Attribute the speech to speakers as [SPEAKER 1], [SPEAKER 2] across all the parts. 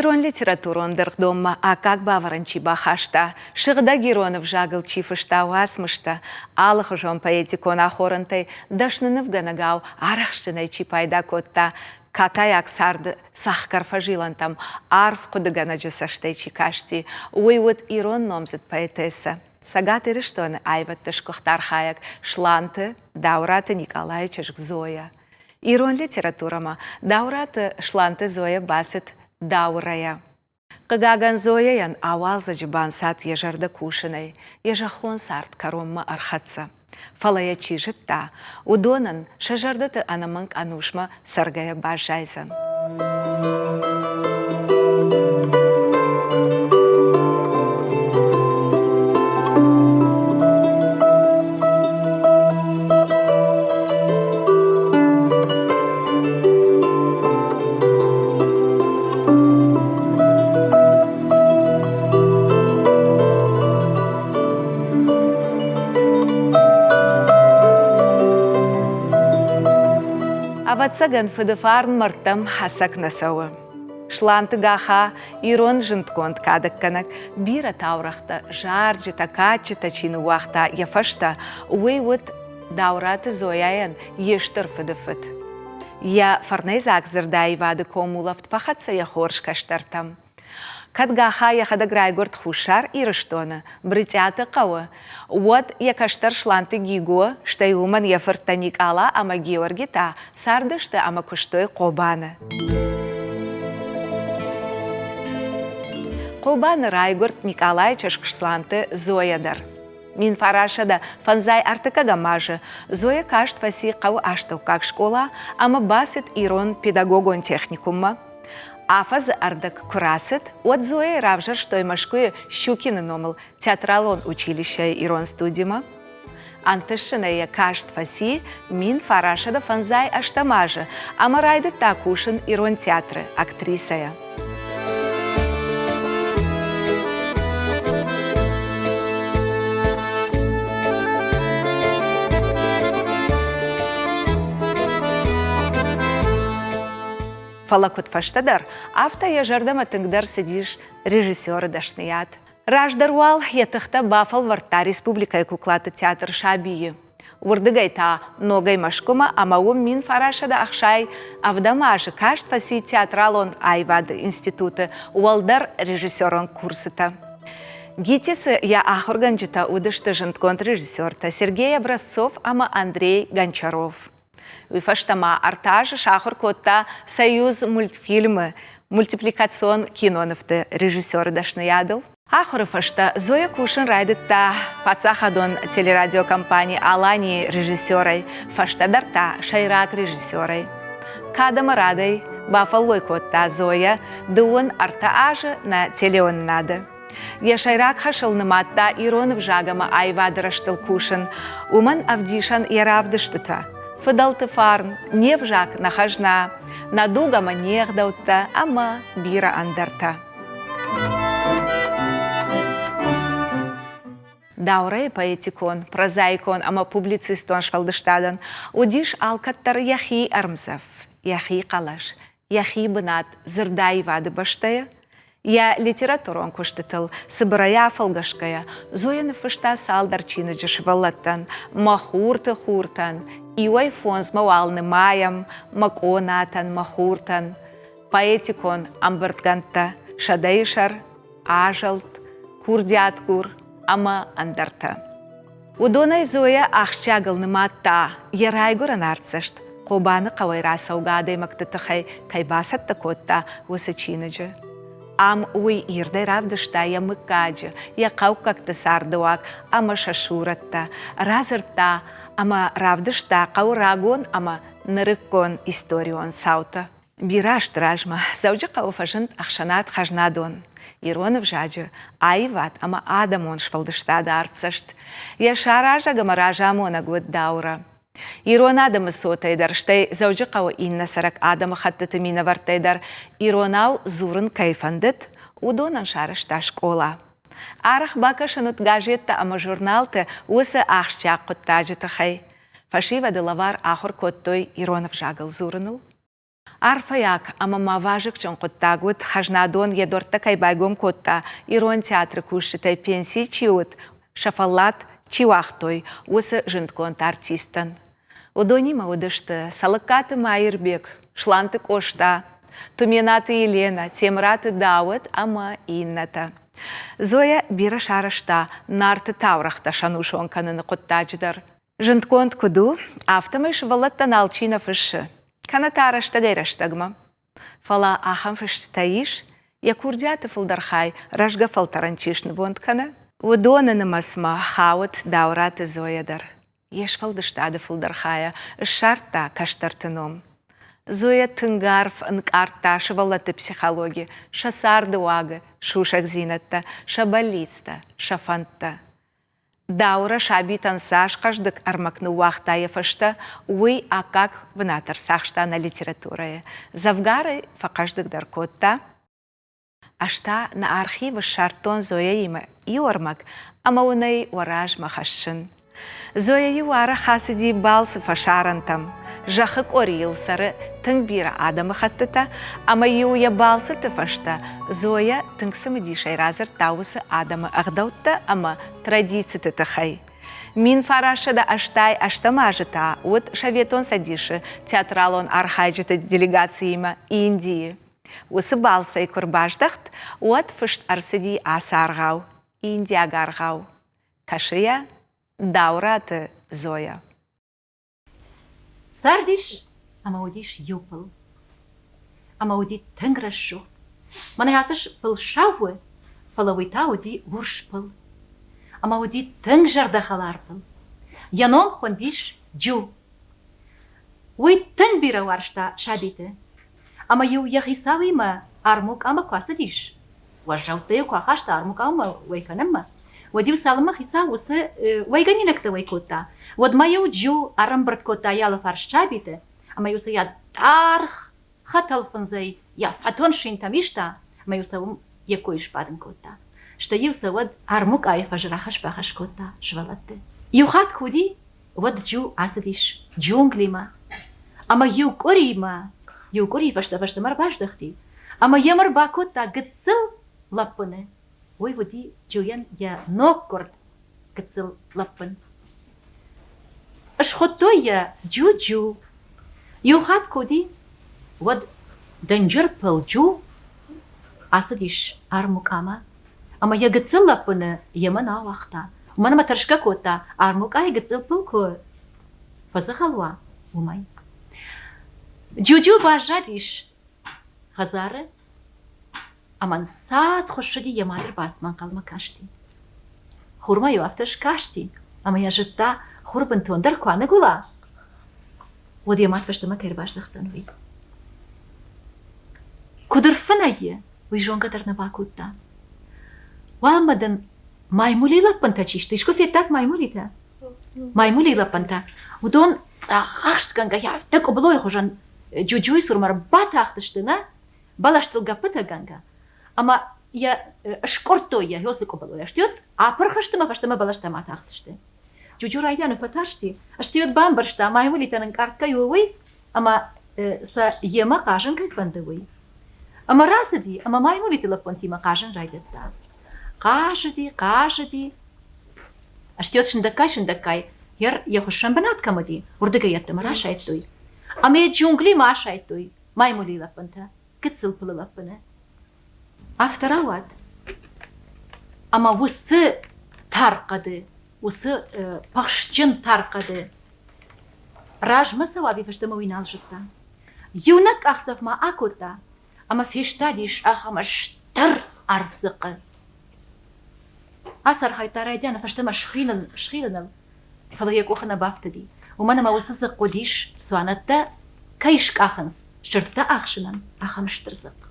[SPEAKER 1] Ирон литературон дыргъдонмӕ аккаг бавӕрӕн чи бахаста, сыгъдӕг ирон ӕвзагыл чи фыста уацмыстӕ, алыхуызон поэтикон ахорӕнтӕй дӕсны нывгӕнӕгау арӕхстджынӕй чи пайда кодта, катайаг царды цӕхгӕр фӕзилӕнтӕм арф хъуыдыгӕнӕджы цӕстӕй чи касти, уый уыд ирон номдзыд поэтессӕ, Цӕгат Ирыстоны аивӕдты сгуыхт архайӕг Сланты Дауыраты Никъалайы чызг Зоя. Ирон литературӕмӕ Дауыраты Сланты Зоя бацыд Дауырӕйӕ. Хъыгагӕн, Зояйӕн ауалдзӕджы банцад йӕ зӕрдӕ кусынӕй, йӕ зӕххон цард кӕронмӕ ӕрхӕццӕ. Фӕлӕ йӕ чи зыдта, уыдонӕн сӕ зӕрдӕты ӕнӕмӕнг ӕнусмӕ цӕргӕйӕ баззайдзӕн. Ӕвӕццӕгӕн, фыды фарн мӕрдтӕм хӕцӕг нӕ цӕуы. Сланты Гаха, ирон зындгонд кадӕггӕнӕг, бирӕ таурӕгътӕ, зарджытӕ, кадджытӕ чи ныууагъта йӕ фӕстӕ, уый уыд Даураты Зояйӕн йе стыр фыды фыд. Йӕ фӕрнӕйдзаг дзырдаивады комулӕфт фӕхӕццӕ йӕ хорз кӕстӕртӕм. Кӕд Гаха йӕхӕдӕг райгуырд Хуссар Ирыстоны, Брытъиаты хъӕуы, уӕд йӕ кӕстӕр Сланты Гиго, стӕй уымӕн йӕ фырттӕ Никъала ӕмӕ Георги та цардысты ӕмӕ куыстой Хъобаны. Хъобаны райгуырд Никъалайы чызг Сланты Зоя дӕр. 1931 азы Зоя каст фӕци хъӕуы астӕуккаг скъола ӕмӕ бацыд ирон педагогон техникуммӕ. Афӕдзы ӕрдӕг куы рацыд, уӕд Зояйы равзӕрстой Мӕскуыйы Щукины номыл театралон училищӕйы ирон студимӕ. Ӕнтыстджынӕй йӕ каст фӕци 1958 азы ӕмӕ райдыдта кусын ирон театры актрисӕйӕ. Фӕлӕ куыд фӕстӕдӕр, афтӕ йӕ зӕрдӕмӕ тынгдӕр цыдис режиссеры дӕсныйад. Раздӕр уал йӕ тыхтӕ бафӕлвӕрдта республикӕйы куклаты театр «Саби-йы». Уырдыгӕй та ногӕй Мӕскуымӕ ӕмӕ уым 1967 азы каст фӕци театралон аивады институты уӕлдӕр режиссерон курсытӕ. ГИТИС-ы йӕ ахуыргӕнджытӕ уыдысты зындгонд режиссертӕ Сергей Образцов ӕмӕ Андрей Гончаров. Уый фӕстӕ ма ӕртӕ азы сахуыр кодта Союз мультфильмы мультипликацион кинонывты режиссеры дӕсныйадыл. Ахуыры фӕстӕ Зоя кусын райдыдта паддзахадон телерадиокомпани «Алани» режиссерӕй, фӕстӕдӕр та сӕйраг режиссерӕй. Кад ӕмӕ радӕй бафӕллой кодта Зоя дыууын ӕртӕ азы нӕ телеуынынады. Йӕ сӕйраг хӕсыл нымадта ирон ӕвзаг ӕмӕ аивады рӕзтыл кусын. Уымӕн ӕвдисӕн йӕ равдыстытӕ. Фыдӕлты фарн, не взаг, нӕ хӕзна, нӕ дуг ӕмӕ не гъдӕуттӕ ӕмӕ бирӕ ӕндӕртӕ. Даурӕйы поэтикон, прозаикон ӕмӕ публицистон сфӕлдыстадӕн уыдис алкӕддӕр йӕхи ӕрмдзӕф, йӕхи хъӕлӕс, йӕхи бынат дзырдаивады бӕстӕйы. Йӕ литературон куыстытыл цыбырӕй афӕлгӕсгӕйӕ, Зоя ныффыста цалдӕр чиныджы сывӕллӕттӕн, Мӕ хурты хуртӕн, иуӕй фондзмӕ уал нымайӕм, Мӕ къонатӕн, мӕ хуртӕн. Поэтикон ӕмбырдгӕндтӕ Сӕдӕйы сӕр, Азӕлд, Курдиатгур ӕмӕ ӕндӕртӕ. Уыдонӕй Зоя ахсджиагыл нымадта йӕ райгуырӕн артдзӕст Хъобаны хъӕуӕй рацӕугӕ адӕймӕгты тыххӕй кӕй бацӕттӕ кодта, уыцы чиныджы. Ам уый ирдӕй равдыста йӕ мыггаджы, йӕ хъӕуккӕгты цардыуаг ӕмӕ сӕ сурӕттӕ, радзырдта ӕмӕ равдыста хъӕуы рагон ӕмӕ нырыккон историон цаутӕ. Бирӕ азты размӕ Дзӕуджыхъӕуы фӕзынд ӕхсӕнад Хӕзнадон, ирон ӕвзаджы аивад ӕмӕ адӕмон сфӕлдыстады артдзӕст. Йӕ саразӕг ӕмӕ разамонӕг уыд Дауырӕ. Ирон адӕмы цотӕй дӕр, стӕй Дзӕуджыхъӕуы иннӕ цӕрӕг адӕмыхӕттыты минӕвӕрттӕй дӕр иронау дзурын кӕй фӕндыд, уыдонӕн сарӕзта скъола. Арӕх бакӕсӕн уыд газеттӕ ӕмӕ журналты уыцы ахсджиаг хъуыддаджы тыххӕй. Фӕсивӕды лӕвар ахуыр кодтой ирон ӕвзагыл дзурыныл. Арфӕйаг ӕмӕ ма вазыгджын хъуыддаг уыд, Хӕзнадон йӕ дуӕрттӕ кӕй байгом кодта, ирон театры кусджытӕй пенсийы чи уыд, сӕ фӕллад чи уагътой, уыцы зындгонд артисттӕн. Уыдонимӕ уыдысты Цӕлыккаты Мӕирбег, Сланты Къоста, Туменаты Еленӕ, Темыраты Дауыт ӕмӕ иннӕтӕ. Зоя бирӕ сарӕзта Нарты таурӕгътӕ сӕнусон кӕныны хъуыддаджы дӕр. Зындгонд куыд у, афтӕмӕй сывӕллӕттӕн алчи нӕ фыссы, кӕнӕ та рӕстӕгӕй-рӕстӕгмӕ. Фӕлӕ ахӕм фыстытӕ ис, йӕ курдиаты фылдӕр хай рӕзгӕ фӕлтӕрӕн чи снывонд кӕны, уыдоны нымӕцмӕ хауд Дауыраты Зоя дӕр. Йе сфӕлдыстады фылдӕр хайӕ ссардта кӕстӕрты ном. Зоя тынг арф ӕнкъардта сывӕллӕтты психологи, сӕ царды уагы сусӕгдзинӕдтӕ, сӕ бӕллицтӕ, сӕ фӕндтӕ. Дауырӕ сабитӕн цас хъӕздыг ӕрмӕг ныууагъта йӕ фӕстӕ, уый аккаг бынат ӕрцахста нӕ литературӕйы. Дзӕвгар ӕй фӕхъӕздыгдӕр кодта. Ӕз та нӕ архивы ссардтон Зояимӕ иу ӕрмӕг ӕмӕ уын ӕй уӕ размӕ хӕссын. Зоя-иу арӕх ацыди балцы фӕсарӕнтӕм. Зӕххы къорийыл цӕры тынг бирӕ адӕмыхӕттытӕ, ӕмӕ-иу йӕ балцыты фӕстӕ Зоя тынг цымыдисӕй радзырдта уыцы адӕмы ӕгъдӕуттӕ ӕмӕ традициты тыххӕй. 1988 азы та уыд Советон Цӕдисы театралон архайджыты делегациимӕ Индийы. Уыцы балцӕй куы рбаздӕхт, уӕд фыст ӕрцыди ацы аргъау, индиаг аргъау. Кӕсы йӕ Дауыраты Зоя.
[SPEAKER 2] Цардис ӕмӕ уыдис иу пыл. Ӕмӕ уыди тынг рӕсугъд. Мӕнӕ ацы пыл сау у, фӕлӕ уый та уыди урс пыл. Ӕмӕ уыди тынг зӕрдӕхӕлар пыл. Йӕ ном хуындис Джу. Уый тынг бирӕ уарзта сабиты. Ӕмӕ-иу йӕ хицауимӕ армукъамӕ куы ацыдис, уӕззӕуттӕ-иу куы ахаста армукъамӕ уӕй кӕнынмӕ, уӕд-иу цалынмӕ хицау уыцы уӕйгӕнинӕгтӕ уӕй кодта, уӕдмӕ-иу Джу ӕрӕмбырд кодта йӕ алыфарс сабиты ӕмӕ-иу сӕ йӕ даргъ хӕтӕлфындзӕй йӕ фӕтон синтӕм иста ӕмӕ-иу сӕ уым йе ккой сбадын кодта. Стӕй-иу сӕ уӕд армукъайы фӕзы рахӕсс-бахӕсс кодта сывӕллӕтты. Иу хатт куы уыди, уӕд Джу ацыдис джунглимӕ ӕмӕ иу къуыримӕ, иу къуырийы фӕстӕ фӕстӕмӕ ӕрбаздӕхти ӕмӕ йӕм ӕрбакодта гыццыл лӕппыны. Уый уыди Джуйӕн йӕ ноггуырд гыццыл лӕппын. Схуыдтой йӕ Джу-Джу. Иу хатт куы уыди, уӕд дынджыр пыл Джу ацыдис армукъамӕ ӕмӕ йӕ гыццыл лӕппыны йемӕ нӕ ауагъта, уымӕн ӕмӕ тӕрсгӕ кодта, армукъайы гыццыл пыл куы фӕдзӕгъӕл уа, уымӕй. Джуджу баззадис хӕдзары ӕмӕ ӕнцад хуыссыди йӕ мады ӕрбацыдмӕ ӕнхъӕлмӕ касти. Хурмӕ-иу афтӕ скасти, ӕмӕ йӕ зыдта, хур бынтондӕр куы аныгуыла, уӕд йӕ мад фӕстӕмӕ кӕй ӕрбаздӕхдзӕн, уый. Куыд ӕрфынӕй и, уый зонгӕ дӕр нӕ бакодта. Уалынмӕ дын маймули лӕппынтӕ чи сты, искуы федтат маймулитӕ? Маймули лӕппынтӕ. Уыдон цъӕхахстгӕнгӕ афтӕ къуыбылойы хуызӕн Джуджуйы цурмӕ ӕрбатахтысты, нӕ? Бӕлӕстыл гӕппытӕгӕнгӕ. Ӕмӕ йӕ скъуырдтой йӕ уыцы къуыбылойӕ. Стӕй апырх сты ӕмӕ фӕстӕмӕ бӕлӕстӕм атахтысты. Джуджу райдианы фӕтарсти, стӕй бамбӕрста, маймулитӕн ӕнкъард кӕй у, уый, ӕмӕ сӕ йемӕ хъазын кӕй фӕнды, уый. Ӕмӕ рацыди ӕмӕ маймулиты лӕппынтимӕ хъазын райдыдта. Хъазыди, хъазыди. Стӕй сындӕггай-сындӕггай йӕ хуыссӕн бынат кӕм уыди, уырдыгӕй ӕддӕмӕ расайдтой. Ӕмӕ йӕ джунглимӕ асайдтой маймулийы лӕппынтӕ, гыццыл пылы лӕппыны. Афтӕ рауад, ӕмӕ уыцы тархъӕды, уыцы пыхсджын тархъӕды размӕ цӕуа ӕви фӕстӕмӕ уый нал зыдта. Иунӕг къахдзӕф ма акодта ӕмӕ фестадис ахӕм стыр арф дзыхъхъы. Ацархайдта райдианы фӕстӕмӕ схилыныл, фӕлӕ йӕ къухы нӕ бафтыди, уымӕн ӕмӕ уыцы дзыхъхъ уыдис, цуанӕттӕ кӕй скъахынц, сырдтӕ ахсынӕн, ахӕм стыр дзыхъхъ.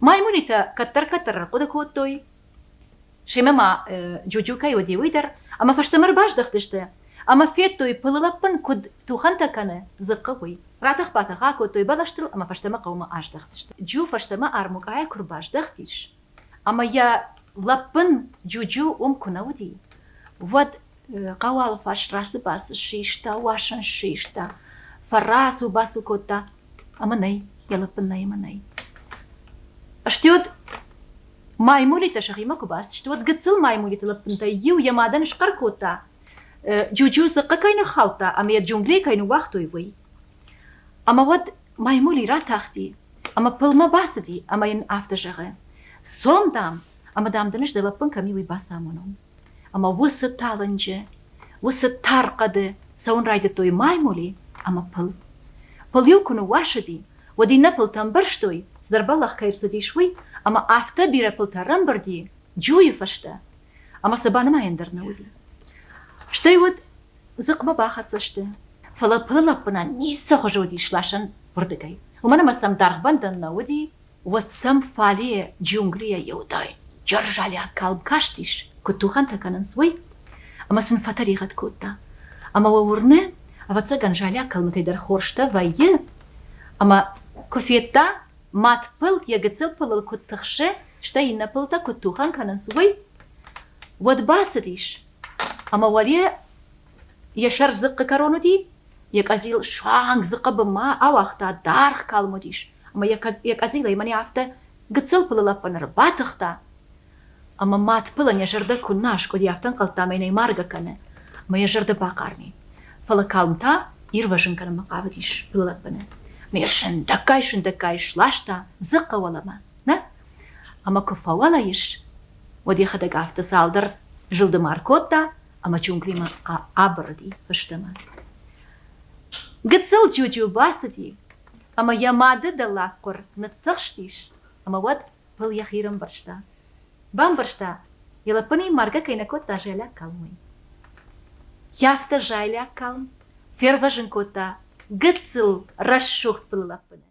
[SPEAKER 2] Маймулитӕ кӕддӕр-кӕддӕр ӕрхъуыды кодтой, семӕ ма Джуджу кӕй уыди, уый дӕр, ӕмӕ фӕстӕмӕ ӕрбаздӕхтысты ӕмӕ федтой, пылы лӕппын куыд тухӕнтӕ кӕны дзыхъхъы, уый. Ратӕх-батӕх акодтой бӕлӕстыл ӕмӕ фӕстӕмӕ хъӕумӕ аздӕхтысты. Джу фӕстӕмӕ армукъайӕ куы рбаздӕхтис, ӕмӕ йӕ лӕппын Джуджу уым куы нӕ уыди, уӕд хъӕуы алыфарс рацы-бацы систа, уасӕн систа, фӕрацу-бацу кодта ӕмӕ нӕй. Йӕ лӕппын нӕй ӕмӕ нӕй. Стӕй уӕд маймулитӕ сӕхимӕ куы бацыдысты, уӕд гыццыл маймулиты лӕппынтӕй иу йӕ мадӕн схъӕр кодта, Джуджу дзыхъхъы кӕй ныххаудта ӕмӕ йӕ джунглийы кӕй ныууагътой, уый. Ӕмӕ уӕд маймули ратахти ӕмӕ пылмӕ бацыди ӕмӕ йын афтӕ зӕгъы: Цом, дам, ӕмӕ, дам, дын ӕз дӕ лӕппын кӕм и, уый бацамонон. Ӕмӕ уыцы талынджы, уыцы тар хъӕды цӕуын райдыдтой маймули ӕмӕ пыл. Пыл-иу куы ныууасыди, уӕд иннӕ пылтӕ ӕмбӕрстой, цыдӕр бӕллӕх кӕй ӕрцыдис, уый, ӕмӕ афтӕ бирӕ пылтӕ ӕрӕмбырди Джуйы фӕстӕ, ӕмӕ сӕ банымайӕн дӕр нӕ уыди. Стӕй уӕд дзыхъмӕ бахӕццӕ сты, фӕлӕ пылы лӕппынӕн ницы хуызы уыди сласӕн уырдыгӕй, уымӕн ӕмӕ сӕм даргъ бӕндӕн нӕ уыди, уӕд сӕм фалейӕ джунглийӕ иудай джырзалиаг калм кастис, куыд тухӕнтӕ кӕнынц, уый, ӕмӕ сын фӕтӕригъӕд кодта. Ӕмӕ уӕ уырны, ӕвӕццӕгӕн, залиаг кӕлмытӕй дӕр хорзтӕ вӕййы, ӕмӕ куы федта, мад пыл йӕ гыццыл пылыл куыд тыхсы, стӕй иннӕ пылтӕ куыд тухӕн кӕнынц, уый, уӕд бацыдис, ӕмӕ уӕле йӕ сӕр дзыхъхъы кӕрон уыди, йӕ къӕдзил суанг дзыхъхъы бынмӕ ауагъта, даргъ калм уыдис, ӕмӕ йӕ къӕдзилӕй мӕнӕ афтӕ гыццыл пылы лӕппын ӕрбатыхта, ӕмӕ мад пылӕн йӕ зӕрдӕ куыннӕ аскъуыди, афтӕ ӕнхъӕлдта, ӕмӕ йын ӕй маргӕ кӕны, ӕмӕ йӕ зӕрдӕ бахъарм и. Фӕлӕ калм та ирвӕзын кӕнынмӕ хъавыдис пылы лӕппыны. Ӕмӕ йӕ сындӕггай-сындӕггай сласта дзыхъхъы уӕлӕмӕ, нӕ? Ӕмӕ куы фӕуӕлӕ ис, уӕд йӕхӕдӕг афтӕ цалдӕр зылды ма ркодта ӕмӕ джунглимӕ абырыди фӕстӕмӕ. Гыццыл Джуджу бацыди ӕмӕ йӕ мады дӕллагхъуыр ныттыхстис, ӕмӕ уӕд пыл йӕхи рымбӕрста. Бамбӕрста, йӕ лӕппыны маргӕ кӕй нӕ кодта зӕлиаг калм, уый. Афтӕ зӕлиаг калм фервӕзын кодта гыццыл рӕсугъд пылы лӕппыны.